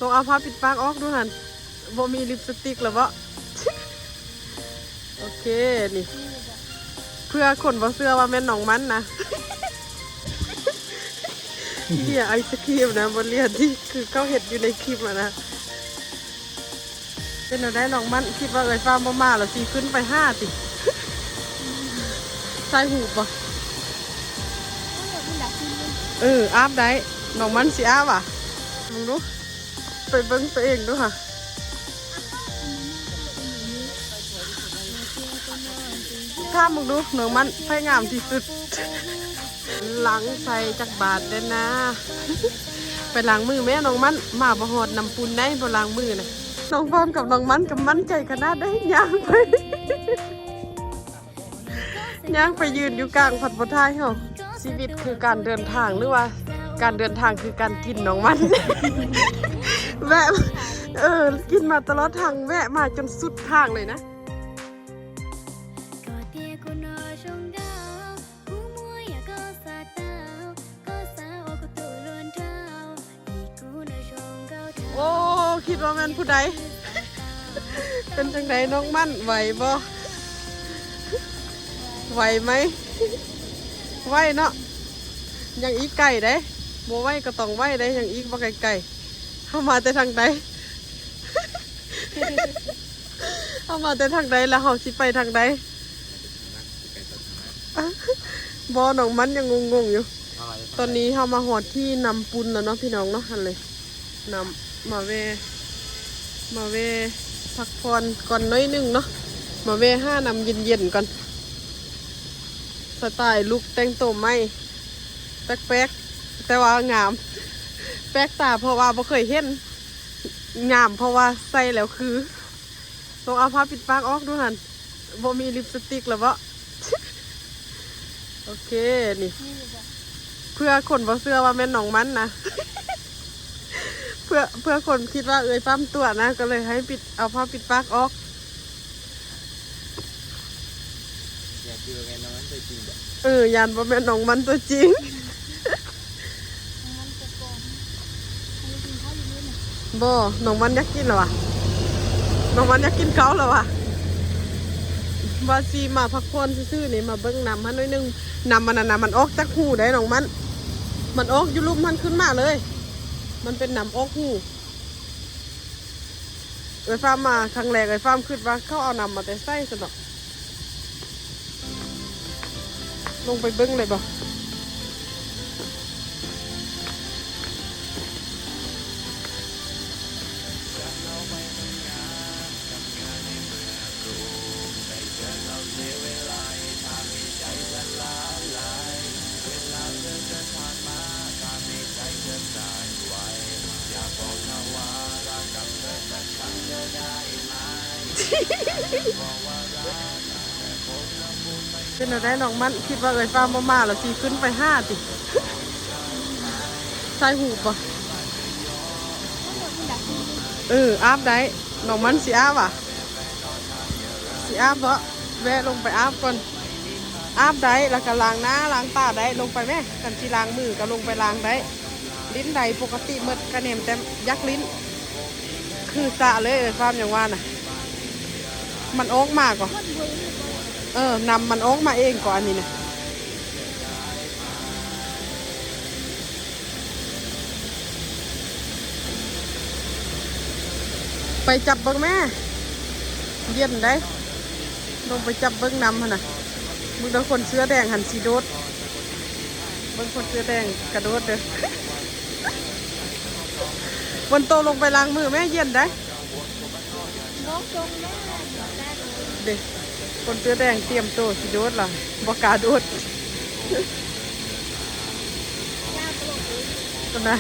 ຕ້ອງເອົາຜ້າປິດປາກອອກດູຫັ້ນ. ບໍ່ມີລິບສະຕິກແລ້ວເບາະ? ໂອເຄ ນີ້ ເພື່ອຄົນບໍ່ເຊື່ອວ່າແມ່ນນ້ອງມັນນະ. ເລຍໄອສະຄຣີມນະ ບໍ່ເລຍທີ່ຄືເຂົາເຮັດຢູ່ໃນຄລິບຫັ້ນນະ. ເປັນແນວໃດນ້ອງມັນ? ຄິດວ່າເອື້ອຍຟ້າບໍ່ມາແລ້ວຊິຂຶ້ນໄປຫາຕິ? ຖ່າຍຮູບບໍ່? ເອີ ອາບໄດ້. ນ້ອງມັນຊິອາບຫວາ? ເບິ່ງດູ ໄປເບິ່ງຕົວເອງດູຫາ. ຖາມເບິ່ງດູ ນ້ອງມັນ ໃຜງາມທີ່ສຸດ? ລ້າງໃສ່ຈັກບາດແດ່ນາ. ໄປລ້າງມືແມ້ນ້ອງມັນ ມາບໍ່ຮອດນ້ຳປຸ້ນໃດ ບໍ່ລ້າງມືນະ. ນ້ອງຟາມກັບນ້ອງມັນກໍໝັ້ນໃຈຂະໜາດໃດ ຍ່າງໄປ ຍ່າງໄປຢືນຢູ່ກາງພັດບໍ່ຖ່າຍເຮົາ. ຊີວິດຄືການເດີນທາງ ຫຼືວ່າການເດີນທາງຄືການກິນ ນ້ອງມັນ ແວະ ເອີ ກິນມາຕະຫຼອດທາງ ແວະມາຈົນສຸດທາງເລີຍນະ. ໂອ້ ຄິດວ່າແມ່ນຜູ້ໃດ? ເປັນຈັ່ງໃດນ້ອງມັນ ໄຫວບໍ່? ໄຫວໄໝ? ໄຫວເນາະ. ຍັງອີກໄກເດ້ ບໍ່ໄຫວກໍຕ້ອງໄຫວເດ້ ຍັງອີກບໍ່ໄກໆ. ເຮົາມາແຕ່ທາງໃດ? ເຮົາມາແຕ່ທາງໃດ ແລ້ວເຮົາຊິໄປທາງໃດ? ບໍ່ ນ້ອງມັນຍັງງົງໆຢູ່. ຕອນນີ້ເຮົາມາຮອດທີ່ນ້ຳປຸ້ນແລ້ວເນາະ ພີ່ນ້ອງເນາະ. ຫັ້ນເລີຍ ນ້ຳ ມາແວ່ ມາແວ່ພັກຜ່ອນກ່ອນໜ້ອຍໜຶ່ງເນາະ. ມາແວ່ຫານ້ຳເຢັນໆກ່ອນ. ສະໄຕລ໌ລຸກແຕ່ງໂຕໃໝ່ ແປກໆ ແຕ່ວ່າງາມ ແປກຕາ ເພາະວ່າບໍ່ເຄີຍເຫັນ. ງາມເພາະວ່າໃສ່ແລ້ວຄື. ຕ້ອງເອົາຜ້າປິດປາກອອກດູຫັ້ນ. ບໍ່ມີລິບສະຕິກແລ້ວເບາະ? ໂອເຄ ນີ້ ເພື່ອຄົນບໍ່ເຊື່ອວ່າແມ່ນນ້ອງມັນນະ. ເພື່ອ ເພື່ອຄົນຄິດວ່າເອື້ອຍຟ້າມຕົວະນະ ກໍເລີຍໃຫ້ປິດ ເອົາຜ້າປິດປາກອອກ. ຢ້ານຊິບໍ່ແມ່ນນ້ອງມັນຕົວຈິງບໍ? ເອີ ຢ້ານບໍ່ແມ່ນນ້ອງມັນຕົວຈິງ. ບໍ່ ນ້ອງມັນຢາກກິນແລ້ວຫວາ? ນ້ອງມັນຢາກກິນເຂົ້າແລ້ວຫວາ? ວ່າຊິມາພັກຜ່ອນຊື່ໆນີ້ ມາເບິ່ງນ້ຳຫັ້ນໜ້ອຍໜຶ່ງ. ນ້ຳມັນນັ້ນນະ ມັນອອກຈາກຮູໄດ໋ນ້ອງມັນ. ມັນອອກຢູ່ລຸ່ມຫັ້ນຂຶ້ນມາເລີຍ. ມັນເປັນນ້ຳອອກຮູ. ເອື້ອຍຟ້າມມາຄັ້ງແລກ ເອື້ອຍຟ້າມຄິດວ່າເຂົາເອົານ້ຳມາແຕ່ໃສຊັ້ນເນາະ. ລົງໄປເບິ່ງໄດ້ບໍ່? ເປັນແນວໃດນ້ອງມັນ? ຄິດວ່າເອື້ອຍຟ້າມບໍ່ມາແລ້ວຊິຂຶ້ນໄປຫາຕິ? ຖ່າຍຮູບບໍ່? ເອີ ອາບໄດ້. ນ້ອງມັນຊິອາບຫວາ? ຊິອາບເນາະ ແວະລົງໄປອາບກ່ອນ. ອາບໄດ້ ແລ້ວກໍລ້າງໜ້າລ້າງຕາໄດ້. ລົງໄປແມ້ ຄັນຊິລ້າງມືກໍລົງໄປລ້າງໄດ້. ຫຼິ້ນໄດ້ປົກກະຕິໝົດ ກະແໜມແຕ່ຢາກຫຼິ້ນ ຄືສະເລີຍ. ເອື້ອຍຟ້າມຫຍັງວ່ານະ ມັນອອກມາກໍ ເອີ ນ້ຳມັນອອກມາເອງກໍ ອັນນີ້ນະ. ໄປຈັບເບິ່ງແມ້ ເຢັນໄດ໋. ລົງໄປຈັບເບິ່ງນ້ຳຫັ້ນນະ. ເບິ່ງເດີ ຄົນເສື້ອແດງຫັ້ນຊິໂດດ. ເບິ່ງຄົນເສື້ອແດງກະໂດດເດີ. ບນໂຕ ລົງໄປລ້າງມືແມ້ ເຢັນໄດ໋. ເດ້ ຄົນເສື້ອແດງຕຽມໂຕຊິໂດດລະ ບໍ່ກ້າໂດດ. ພຸ້ນນະ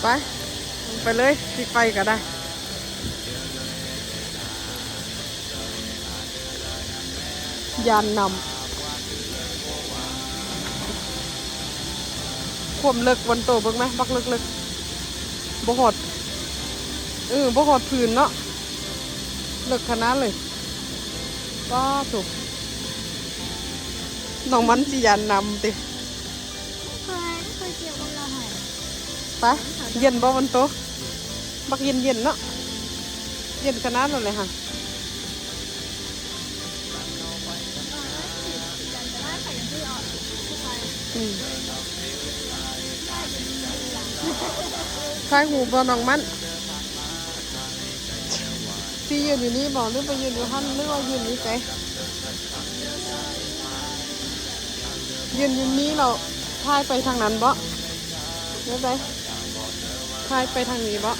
ໄປ ໄປເລີຍ ຊິໄປກໍໄດ້. ຢ້ານນ້ຳ ຄວາມເລິກວັນໂຕ ເບິ່ງແມ ບັກເລິກໆ ບໍ່ຮອດ ເອີ ບໍ່ຮອດພື້ນເນາະ ເລິກຂະໜາດເລີຍ. ປ້າໂທ້ ນ້ອງມັນຊິຢ້ານນ້ຳຕິ? ບໍ່ເຄີຍ ບໍ່ເຄີຍທ່ຽວກັບລາວຫັ້ນ. ໄປ ເຢັນບໍ່ ມັນໂຕ ບັກເຢັນໆເນາະ ເຢັນຂະໜາດນັ້ນເລີຍຫະ. ອືມ ຖ່າຍຮູບບໍ່ນ້ອງມັນ? ຊິຢືນຢູ່ນີ້ບໍ່ ຫຼືໄປຢືນຢູ່ຫັ້ນ ຫຼືວ່າຢືນຢູ່ໃສ? ຢືນຢູ່ນີ້ແລ້ວຖ່າຍໄປທາງນັ້ນບໍ່ ແນວໃດ? ຖ່າຍໄປທາງນີ້ບໍ່?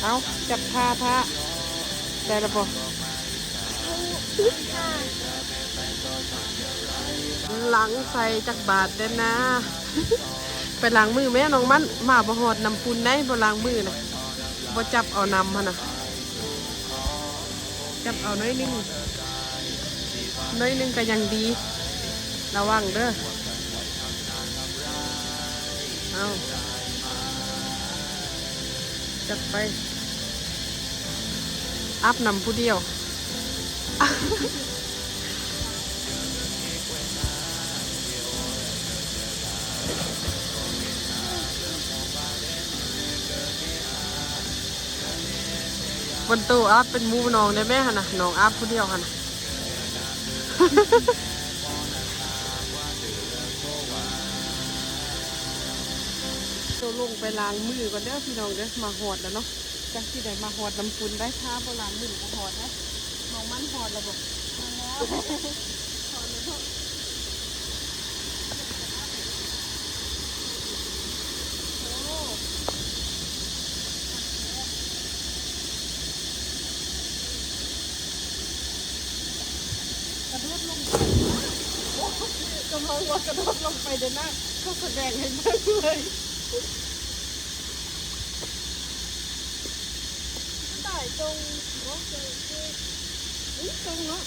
ເອົາ ຈັບທ່າ ທ່າ ໄດ້ແລ້ວບໍ່? ຫຼັງໃສ່ຈັກບາດແດ່ນາ. ໄປລ້າງມືແມ້ນ້ອງມັນ ມາບໍ່ຮອດນ້ຳຝຸ່ນໃດ ບໍ່ລ້າງມືນະ ບໍ່ຈັບເອົານ້ຳຫັ້ນນະ ຈັບເອົາໜ້ອຍໜຶ່ງ ໜ້ອຍໜຶ່ງກໍຍັງດີ ລະວັງເດີ. ເອົາ ຈັດໄປ ອາບນ້ຳຜູ້ດຽວ. ເພິ່ນໂຕອາບເປັນໝູ່ນ້ອງໄດ້ແມ້ຫັ້ນນະ ນ້ອງອາບຜູ້ດຽວຫັ້ນນະ. ໂຕລົງໄປລ້າງມືກ່ອນເດີພີ່ນ້ອງເດີ ມາຮອດແລ້ວເນາະ ຈັກຊິໄດ້ມາຮອດນ້ຳປຸ້ນໄດ໋ ຖ້າບໍ່ລ້າງມືບໍ່ຮອດໄດ໋. ນ້ອງມັນຮອດແລ້ວບໍ່? ຮອດແລ້ວ ຮອດແລ້ວເນາະ. ໂອ້ ກະໂດດລົງໄປ ໂອ້ ກຳລັງວ່າກະໂດດລົງໄປເດີນະ ເຂົາສະແດງໃຫ້ເບິ່ງເລີຍ. ສາຍຕົງ ໂອ້ ຕົງເນາະ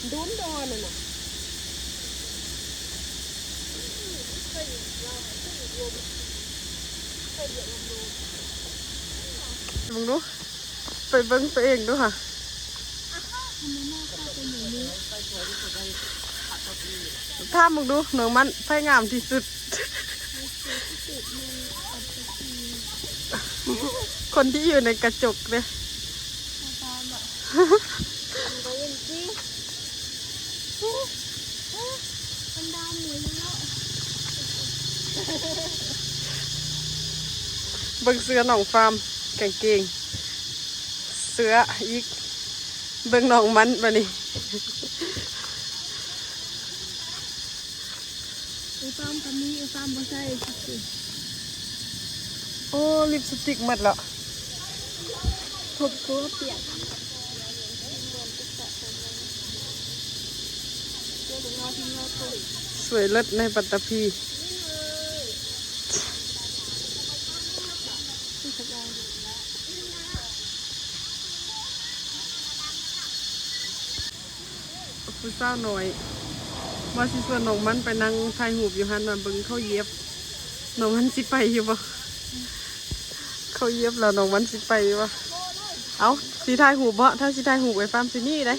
ໂດນດອນນັ້ນນະ. ເບິ່ງດູ ໄປເບິ່ງໂຕເອງດູຫະ. ຖາມເບິ່ງດູ ນ້ອງມັນ ໃຜງາມທີ່ສຸດ? ຄົນທີ່ຢູ່ໃນກະຈົກເດ້. ເບິ່ງເສື້ອນ້ອງຟາມ ກາງເກງ ເສື້ອອີກ ເບິ່ງນ້ອງມັນບາດນີ້. ອີຟາມກໍມີ ອີຟາມບໍ່ໃສ່. ໂອ້ ລິບສະຕິກໝົດແລ້ວ ທຸບຕົວປຽກ. ສວຍເລີດໃນປັດຕະພີ. ຜູ້ສາວນ້ອຍວ່າຊິຊວນນ້ອງມັນໄປນັ່ງຖ່າຍຮູບຢູ່ຫັ້ນ ວ່າເບິ່ງເຂົາຢຽບ ນ້ອງມັນຊິໄປຢູ່ບໍ່? ເຂົາຢຽບແລ້ວນ້ອງມັນຊິໄປຢູ່ບໍ່? ເອົ້າ ຊິຖ່າຍຮູບບໍ່? ຖ້າຊິຖ່າຍຮູບໄອ້ຟາມຊິໜີໄດ໋.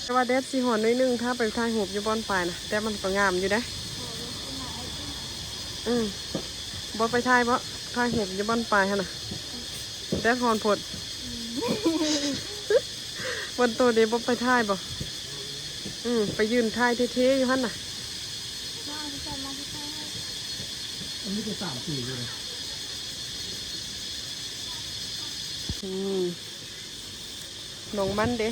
ແຕ່ວ່າແດດຊິຮ້ອນໜ້ອຍໜຶ່ງ ຖ້າໄປຖ່າຍຮູບຢູ່ບ່ອນປາຍນະ ແຕ່ມັນກໍງາມຢູ່ເດ້. ອືມ ບໍ່ໄປຖ່າຍບໍ່? ຖ່າຍຮູບຢູ່ບ່ອນປາຍຫັ້ນນະ ແດດຮ້ອນໂພດ. ອືມ ວັນໂຕເດ ບໍ່ໄປຖ່າຍບໍ່? ອືມ ໄປຢືນຖ່າຍເທ່ໆຢູ່ຫັ້ນນະ. ອັນນີ້ກໍສາມປີຢູ່ເລີຍ. ອືມ ນ້ອງມັນເດ.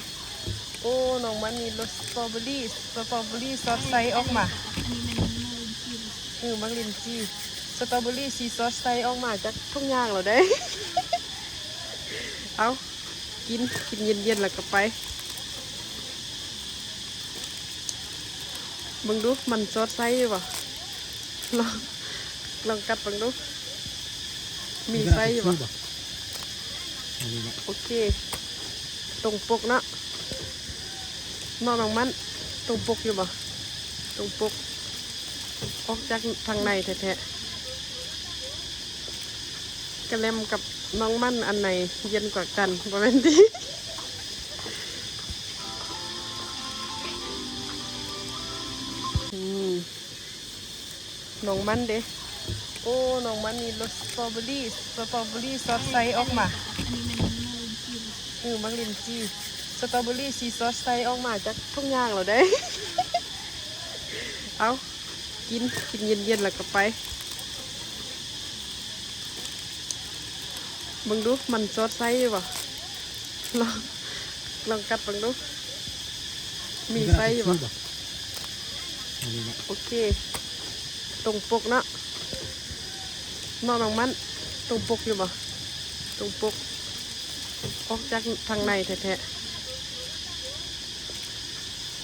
ໂອ້ ນ້ອງມັນມີລົດສະຕໍເບີຣີ ສະຕໍເບີຣີສອດໃສອອກມາ. ອັນນີ້ແມ່ນມັກລິນຈີ່ ເອີ ມັກລິນຈີ່ ສະຕໍເບີຣີສີສອດໃສອອກມາຈາກຖົງຢາງແລ້ວເດ້. ເອົາ ກິນ ກິນເຢັນໆ ແລ້ວກໍໄປ. ເບິ່ງດູ ມັນສອດໃສຢູ່ບໍ່? ລອງ ລອງກັດເບິ່ງດູ ມີໃສຢູ່ບໍ່? ອັນນີ້ແຫຼະ ໂອເຄ ຕົງປົກເນາະ ເນາະ ນ້ອງມັນ ຕົງປົກຢູ່ບໍ່? ຕົງປົກ ອອກຈາກທາງໃນແທ້ໆ. ກະແລັມກັບນ້ອງມັນ ອັນໃດເຢັນກວ່າກັນ ບໍ່ແມ່ນຕິ? ອືມ ນ້ອງມັນເດ້. ໂອ້ ນ້ອງມັນມີລົດສະຕໍເບີຣີ ສະຕໍເບີຣີສອດໃສອອກມາ. ອັນນີ້ແມ່ນມັນ ເອີ ໝາກລິນຈີ່ ສະຕໍເບີຣີສີສອດໃສອອກມາຈາກຖົງຢາງແລ້ວເດ້. ເອົາ ກິນ ກິນເຢັນໆ ແລ້ວກໍໄປ. ເບິ່ງດູ ມັນສອດໃສຢູ່ບໍ່? ລອງ ລອງກັດເບິ່ງດູ ມີໄຟຢູ່ບໍ່? ອັນນີ້ນະ ໂອເຄ ຕົງປົກເນາະ ເນາະ ນ້ອງມັນ ຕົງປົກຢູ່ບໍ່? ຕົງປົກ ອອກຈາກທາງໃນແທ້ໆ.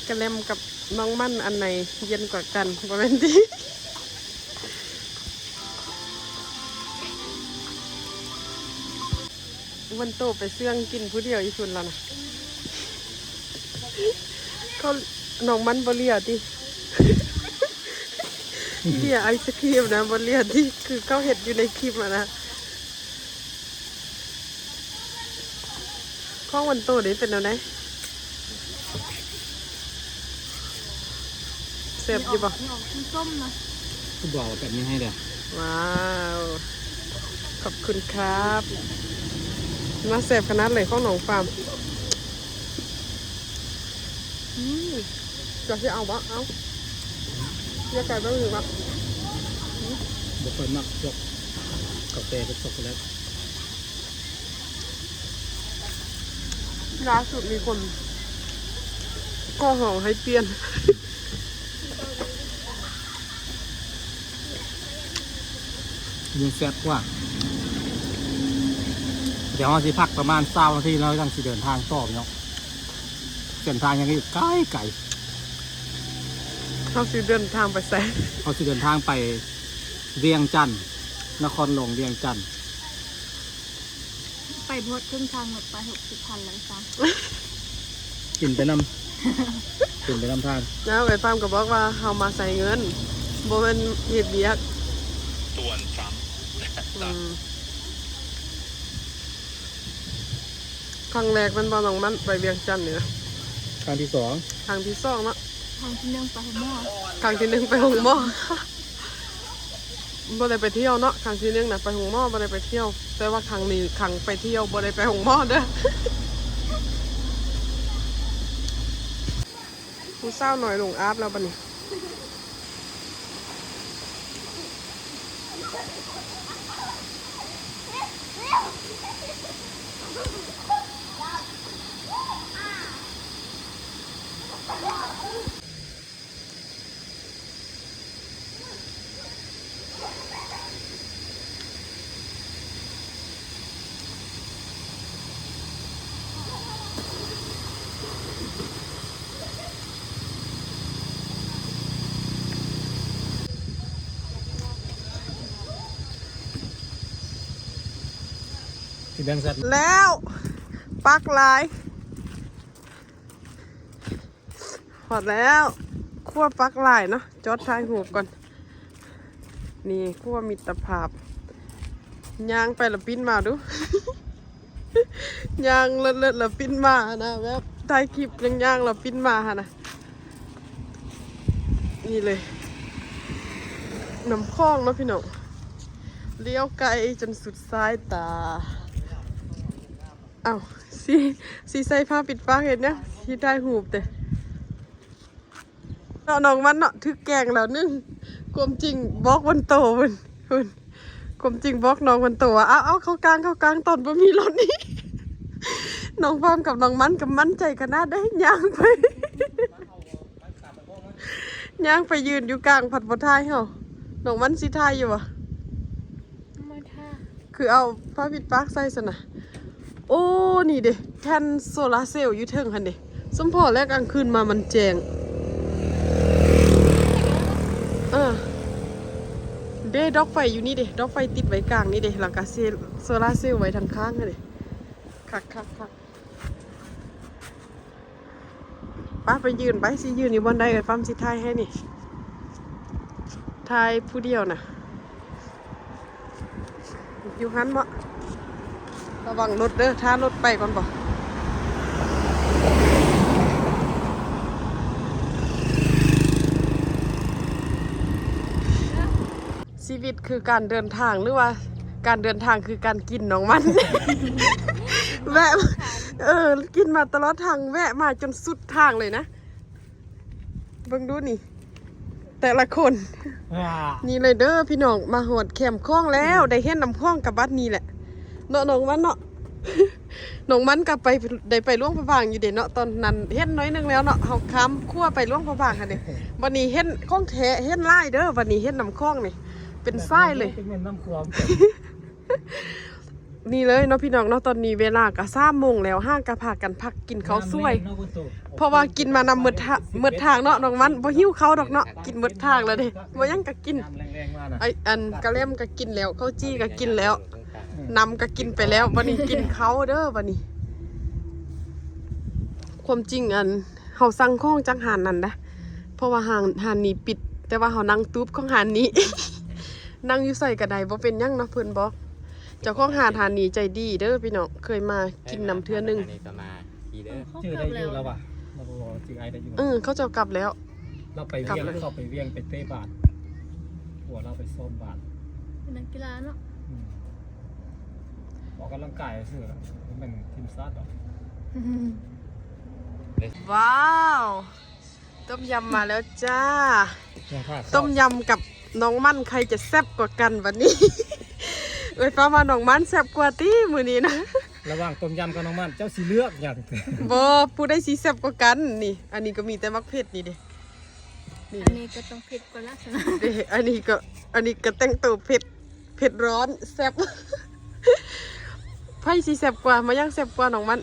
ກະແລັມກັບນ້ອງມັນ ອັນໃດເຢັນກວ່າກັນ ບໍ່ແມ່ນຕິ? ວັນໂຕໄປເຊື່ອງກິນຜູ້ດຽວຢູ່ພຸ້ນແລ້ວນະ. ເຂົາ ນ້ອງມັນບໍ່ເລຍຕິ? ເລຍໄອສະຄຣີມນະ ບໍ່ເລຍຕິ? ຄືເຂົາເຮັດຢູ່ໃນຄລິບຫັ້ນນະ. ຂອງວັນໂຕນີ້ເປັນແນວໃດ? ແຊບຢູ່ບໍ່? ມີອອກ ມີອອກສົ້ມໆ ນະ. ຄືບໍ່ເອົາແບບນີ້ໃຫ້ເດ້? ວ້າວ ຂອບຄຸນຄັບ. ມາ ແຊບຂະໜາດເລີຍຂອງນ້ອງຟາມ. ອືມ ເຈົ້າຊິເອົາບໍ່? ເອົາ ຢາກໄກ່ບໍ່? ຫຼືວ່າ ບໍ່ຄ່ອຍມັກພວກກາແຟ ເປັນຊັອກໂກແລັດ. ລ່າສຸດມີຄົນຂໍຮ້ອງໃຫ້ປ່ຽນ. ນີ້ແຊບກວ່າ. ດຽວເຮົາຊິພັກປະມານຊາວນາທີ ແລ້ວຈັ່ງຊິເດີນທາງຕໍ່ເນາະ. ເສັ້ນທາງຍັງອີກໄກໆ. ເຮົາຊິເດີນທາງໄປໃສ? ເຮົາຊິເດີນທາງໄປວຽງຈັນ ນະຄອນຫຼວງວຽງຈັນ. ໄປບໍ່ຮອດເຄິ່ງທາງ ລົດໄປຫົກສິບພັນແລ້ວຊ້ຳ. ກິນໄປນຳ ກິນໄປນຳທາງ. ແລ້ວໄອ້ປ້າມກໍບອກວ່າເຮົາມາໃຊ້ເງິນ ບໍ່ແມ່ນເຮັດວຽກ. ຕວນຊ້ຳ. ອືມ. ຄັ້ງແລກແມ່ນບໍ່ ນ້ອງມັນໄປວຽງຈັນນີ້ນະ? ຄັ້ງທີສອງ. ຄັ້ງທີສອງເນາະ. ຄັ້ງທີໜຶ່ງໄປໂຮງໝໍ. ຄັ້ງທີໜຶ່ງໄປໂຮງໝໍ. ບໍ່ໄດ້ໄປທ່ຽວເນາະ. ຄັ້ງທີໜຶ່ງນະໄປໂຮງໝໍ ບໍ່ໄດ້ໄປທ່ຽວ. ແຕ່ວ່າຄັ້ງນີ້ຄັ້ງໄປທ່ຽວ ບໍ່ໄດ້ໄປໂຮງໝໍເດີ້. ຜູ້ສາວນ້ອຍລົງອາບແລ້ວບັດນີ້. ຊິແບ່ງສັດແລ້ວ ປັກຫຼາຍ. ຮອດແລ້ວ ຂົວປັກຫຼາຍເນາະ. ຈອດຖ່າຍຮູບກ່ອນ. ນີ້ຂົວມິດຕະພາບ. ຍ່າງໄປລະປິ່ນມາດູ. ຍ່າງເລີດໆ ລະປິ່ນມາຫັ້ນນະ. ແບບຖ່າຍຄລິບຍ່າງໆ ລະປິ່ນມາຫັ້ນນະ. ນີ້ເລີຍ ນ້ຳຂອງເນາະພີ່ນ້ອງ. ລ້ຽວໄກຈົນສຸດສາຍຕາ. ເອົ້າ ຊິ ຊິໃສ່ຜ້າປິດປາກເຮັດຫຍັງ? ຊິຖ່າຍຮູບເດ້. ເນາະ ນ້ອງມັນເນາະ ຖືກແກ້ງແລ້ວໜຶ່ງ. ຄວາມຈິງບອກວັນໂຕພຸ້ນ ພຸ້ນ. ຄວາມຈິງບອກນ້ອງວັນໂຕວ່າ ເອົາ ເອົາ ເຂົ້າກາງ ເຂົ້າກາງ ຕອນບໍ່ມີລົດນີ້. ນ້ອງຟາມກັບນ້ອງມັນກໍໝັ້ນໃຈຂະໜາດໃດ ຍ່າງໄປ ຍ່າງໄປຢືນຢູ່ກາງ ພັດບໍ່ຖ່າຍເຮົາ. ນ້ອງມັນຊິຖ່າຍຢູ່ບໍ່? ມາຖ້າ ຄືເອົາຜ້າປິດປາກໃສ່ຊັ້ນນະ. ໂອ້ ນີ້ເດ້ ແທ່ນໂຊລາເຊວຢູ່ເທິງຫັ້ນເດ້. ສົມພໍແລ້ວກາງຄືນມາມັນແຈ້ງ. ເອີ ເດ້ ດອກໄຟຢູ່ນີ້ເດ້ ດອກໄຟຕິດໄວ້ກາງນີ້ເດ້ ແລ້ວກະເຊ ໂຊລາເຊວໄວ້ທາງຂ້າງຫັ້ນເດ້. ຄັກໆໆ. ໄປ ໄປຢືນໄປ ຊິຢືນຢູ່ບ່ອນໃດ ເອື້ອຍປ້ຳຊິຖ່າຍໃຫ້ນີ້. ຖ່າຍຜູ້ດຽວນະ ຢູ່ຫັ້ນເບາະ. ລະວັງລົດເດີ້ ຖ້າລົດໄປກ່ອນເບາະ. ຊີວິດຄືການເດີນທາງ ຫຼືວ່າການເດີນທາງຄືການກິນ ນ້ອງມັນ ແວະ ເອີ ກິນມາຕະຫຼອດທາງ ແວະມາຈົນສຸດທາງເລີຍນະ. ເບິ່ງດູນີ້ ແຕ່ລະຄົນ ອ່າ ນີ້ເລີຍເດີພີ່ນ້ອງ ມາຮອດແຄມຂອງແລ້ວ ໄດ້ເຫັນນ້ຳຂອງກະບັດນີ້ແຫຼະເນາະ ນ້ອງວັນເນາະ. ນ້ອງມັນກະໄປ ໄດ້ໄປຫຼວງພະບາງຢູ່ເດ້ເນາະ ຕອນນັ້ນເຫັນໜ້ອຍໜຶ່ງແລ້ວເນາະ ເຮົາຂ້າມຂົວໄປຫຼວງພະບາງຫັ້ນເດ້. ບັດນີ້ເຫັນຂອງແທ້ ເຫັນຫຼາຍເດີ ບັດນີ້ເຫັນນ້ຳຂອງນີ້ເປັນສາຍເລີຍ ເປັນນ້ຳຂອງ. ນີ້ເລີຍເນາະພີ່ນ້ອງເນາະ ຕອນນີ້ເວລາກະສາມໂມງແລ້ວ ຫາກະພາກັນພັກກິນເຂົ້າສວຍ ເພາະວ່າກິນມານຳໝົດທາ ໝົດທາງເນາະ ນ້ອງມັນບໍ່ຫິວເຂົ້າດອກເນາະ ກິນໝົດທາງແລ້ວເດ້ ບໍ່ຫຍັງກະກິນ. ອັນກະແລັມກະກິນແລ້ວ ເຂົ້າຈີ່ກະກິນແລ້ວ ນ້ຳກະກິນໄປແລ້ວ ບັດນີ້ກິນເຂົ້າເດີບັດນີ້. ຄວາມຈິງອັນ ເຮົາສັ່ງຂອງຈາກຮ້ານນັ້ນນະ ເພາະວ່າຮ້ານ ຮ້ານນີ້ປິດ ແຕ່ວ່າເຮົານັ່ງຕູບຂອງຮ້ານນີ້ ນັ່ງຢູ່ໃສກະໄດ້ ບໍ່ເປັນຫຍັງເນາະ ເພິ່ນບອກ. ເຈົ້າຂອງຮ້ານ ຮ້ານນີ້ໃຈດີເດີພີ່ນ້ອງ ເຄີຍມາກິນນຳເທື່ອໜຶ່ງ. ເອີ ເຂົາກັບແລ້ວ ເອີ ເຂົາກັບແລ້ວ ເຂົາເຈົ້າກັບແລ້ວ ເອີ ເຂົາເຈົ້າກັບແລ້ວ ລາວໄປວຽງ ເຂົາໄປວຽງໄປເຕະບານ ຜົວລາວໄປຊ້ອມບານ ເປັນນັກກິລາເນາະ ອືມ ອອກກຳລັງກາຍຊື່ໆ ບໍ່ແມ່ນທີມຊາດດອກ. ວ້າວ ຕົ້ມຍຳມາແລ້ວຈ້າ ຕົ້ມຍຳກັບນ້ອງມັນ ໃຜຈະແຊບກວ່າກັນບັດນີ້? ເອື້ອຍຟ້າມວ່ານ້ອງມັນແຊບກວ່າຕິມື້ນີ້ນະ. ລະຫວ່າງຕົ້ມຍຳກັບນ້ອງມັນ ເຈົ້າຊິເລືອກຫຍັງ? ບໍ່ ຜູ້ໃດຊິແຊບກວ່າກັນນີ້? ອັນນີ້ກໍມີແຕ່ໝາກເຜັດນີ້ເດ້ ນີ້ ອັນນີ້ກໍຕ້ອງເຜັດກວ່າລະຊັ້ນ ເດ້ ອັນນີ້ກໍ ອັນນີ້ກໍແຕ່ງໂຕເຜັດ ເຜັດຮ້ອນແຊບ ໃຜຊິແຊບກວ່າ? ມາຫຍັງແຊບກວ່າ ນ້ອງມັນ?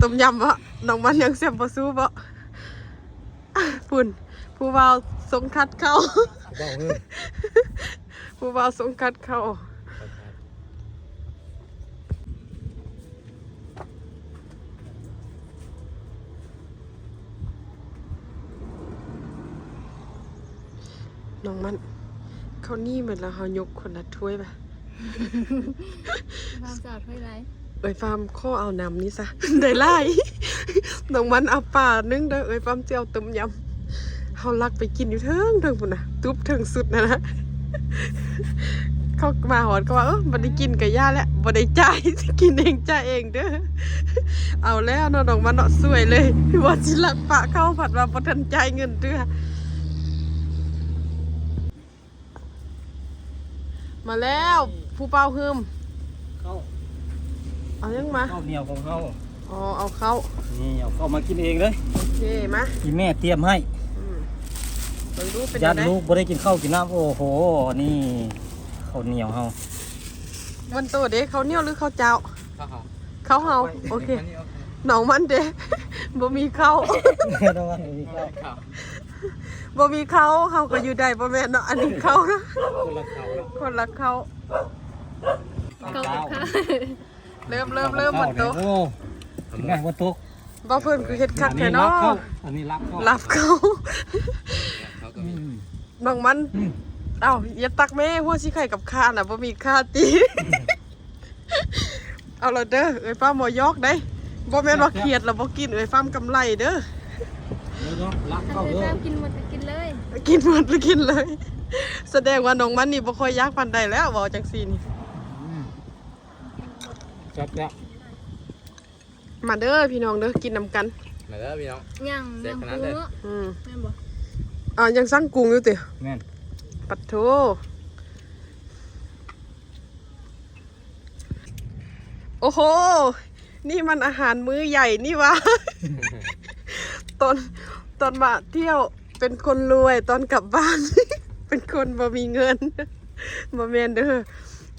ຕົ້ມຍຳເບາະ? ນ້ອງມັນຫຍັງແຊບບໍ່ສູ້ເບາະ? ພຸ້ນ ຜູ້ບ່າວຊົງຄັດເຂົ້າ ຜູ້ບ່າວເຮີ້ ຜູ້ບ່າວຊົງຄັດເຂົ້າ. ນ້ອງມັນ ເຂົາໜີໝົດແລ້ວ ເຮົາຍົກຄົນລະຖ້ວຍບາດ ບ່າວສາວຖ້ວຍຫຼາຍ. ເອື້ອຍຟ້າມຂໍເອົານ້ຳນີ້ຊະ ໄດ້ຫຼາຍ. ນ້ອງມັນເອົາປາໜຶ່ງເດີ ເອື້ອຍຟ້າມຊິເອົາຕົ້ມຍຳ. ເຮົາລັກໄປກິນຢູ່ເທິງເທິງພຸ້ນນະ ຕູບເທິງສຸດຫັ້ນນະ. ເຂົາມາຮອດເຂົາວ່າ ເອີ ບໍ່ໄດ້ກິນກະຢ່າແຫຼະ ບໍ່ໄດ້ຈ່າຍ ກິນເອງຈ່າຍເອງເດີ. ເອົາແລ້ວເນາະ ນ້ອງມັນເນາະ ສວຍເລີຍ ວ່າຊິລັກປະເຂົາ ພັດວ່າບໍ່ທັນຈ່າຍເງິນເທື່ອ. ມາແລ້ວ ຜູ້ບ່າວຮືມ ເຂົ້າ ເອົາຫຍັງມາ? ເຂົ້າໜຽວຂອງເຮົາ. ອໍ ເອົາເຂົ້າ ນີ້ ເອົາເຂົ້າມາກິນເອງເລີຍ. ໂອເຄ ມາ ອີ່ແມ່ຕຽມໃຫ້. ອືມ ເບິ່ງດູເປັນຈັ່ງໃດ? ຢ້ານລູກບໍ່ໄດ້ກິນເຂົ້າກິນນ້ຳ. ໂອ້ໂຫ ນີ້ເຂົ້າໜຽວເຮົາ. ມັນໂຕເດ້ ເຂົ້າໜຽວຫຼືເຂົ້າເຈົ້າ? ເຂົ້າເຮົາ ເຂົ້າເຮົາ. ໂອເຄ ນ້ອງມັນເດ້ ບໍ່ມີເຂົ້າ ນ້ອງມັນບໍ່ມີເຂົ້າ. ບໍ່ມີເຂົ້າ ເຮົາກໍຢູ່ໄດ້ ບໍ່ແມ່ນເນາະ ອັນນີ້ເຂົ້ານະ ຄົນລະເຂົ້າ ຄົນລະເຂົ້າ. ເຂົ້າກັບເຂົ້າ ເລີ່ມ ເລີ່ມ ເລີ່ມໝົດໂຕ. ໂອ້ ກິນໄດ້ໝົດໂຕ. ບໍ່ ເພິ່ນຄືເຮັດຄັກແທ້ເນາະ. ອັນນີ້ລາບເຂົ້າ ລາບເຂົ້າ. ອືມ ນ້ອງມັນ ອືມ ເອົ້າ ຢ່າຕັກແມ່ ຫົວຊິໄຂ່ກັບຂ່ານະ ບໍ່ມີຂ່າຕິ. ເອົາລະເດີ ເອື້ອຍຟ້າມບໍ່ຢອກເດ້ ບໍ່ແມ່ນວ່າຄຽດລະບໍ່ກິນ ເອື້ອຍຟ້າມກຳໄລເດີ. ເດີເນາະ ລັກເຂົ້າເດີ ກິນໝົດກໍກິນເລີຍ ກິນໝົດລະກິນເລີຍ. ສະແດງວ່ານ້ອງມັນນີ້ບໍ່ຄ່ອຍຢາກປານໃດແລ້ວ ເວົ້າຈັ່ງຊີ້ນີ້. ອືມ ແຊບໆ. ມາເດີພີ່ນ້ອງເດີ ກິນນຳກັນ ມາເດີພີ່ນ້ອງ. ຍັງ ແຊບຂະໜາດເລີຍ. ອືມ ແມ່ນບໍ່? ອ່າ ຍັງສັ່ງກຸ້ງຢູ່ຕິ? ແມ່ນ. ປັດໂທ ໂອ້ໂຫ ນີ້ມັນອາຫານມື້ໃຫຍ່ນີ້ຫວາ. ຕອນ ຕອນມາທ່ຽວເປັນຄົນລວຍ ຕອນກັບບ້ານເປັນຄົນບໍ່ມີເງິນ. ບໍ່ແມ່ນເດີ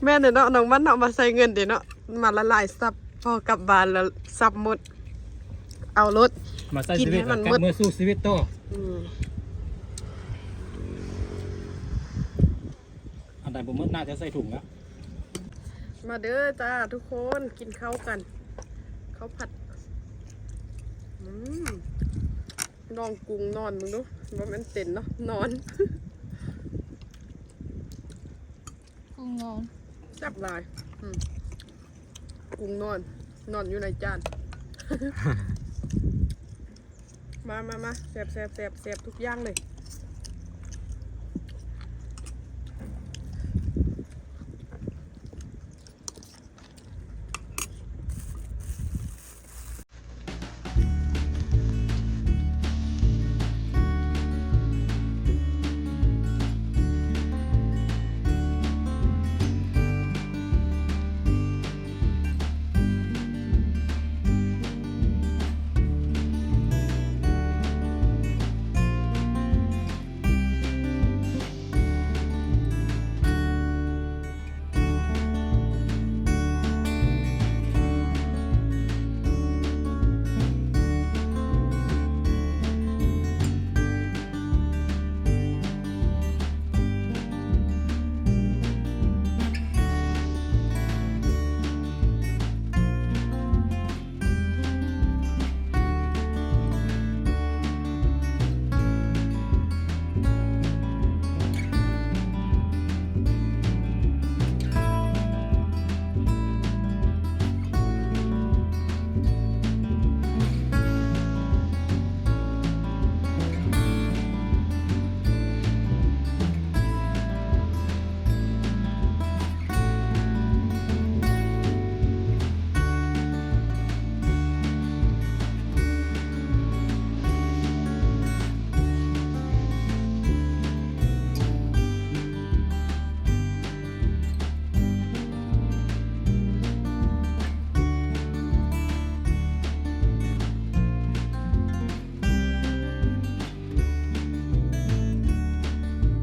ແມ່ນເດີເນາະ ນ້ອງມັນເນາະ ມາໃສ່ເງິນເດ້ເນາະ. ມາລະຫຼາຍສັບ ພໍກັບບ້ານແລ້ວສັບໝົດ ເອົາໂລດ ມາໃຊ້ຊີວິດ ກິນໃຫ້ມັນໝົດ ກັບເມືອສູ້ຊີວິດຕໍ່. ອືມ ອັນໃດບໍ່ໝົດໜ້າຈະໃສ່ຖົງລະ. ມາເດີຈ້າທຸກຄົນ ກິນເຂົ້າກັນ ເຂົ້າຜັດ. ອືມ ນ້ອງກຸ້ງນອນເບິ່ງດູ ບໍ່ແມ່ນເຕັ້ນເນາະ ນອນ. ກຸ້ງນອນ ແຊບຫຼາຍ. ອືມ ກຸ້ງນອນ ນອນຢູ່ໃນຈານ. ມາ ມາ ມາ ແຊບ ແຊບ ແຊບ ແຊບທຸກຢ່າງເລີຍ.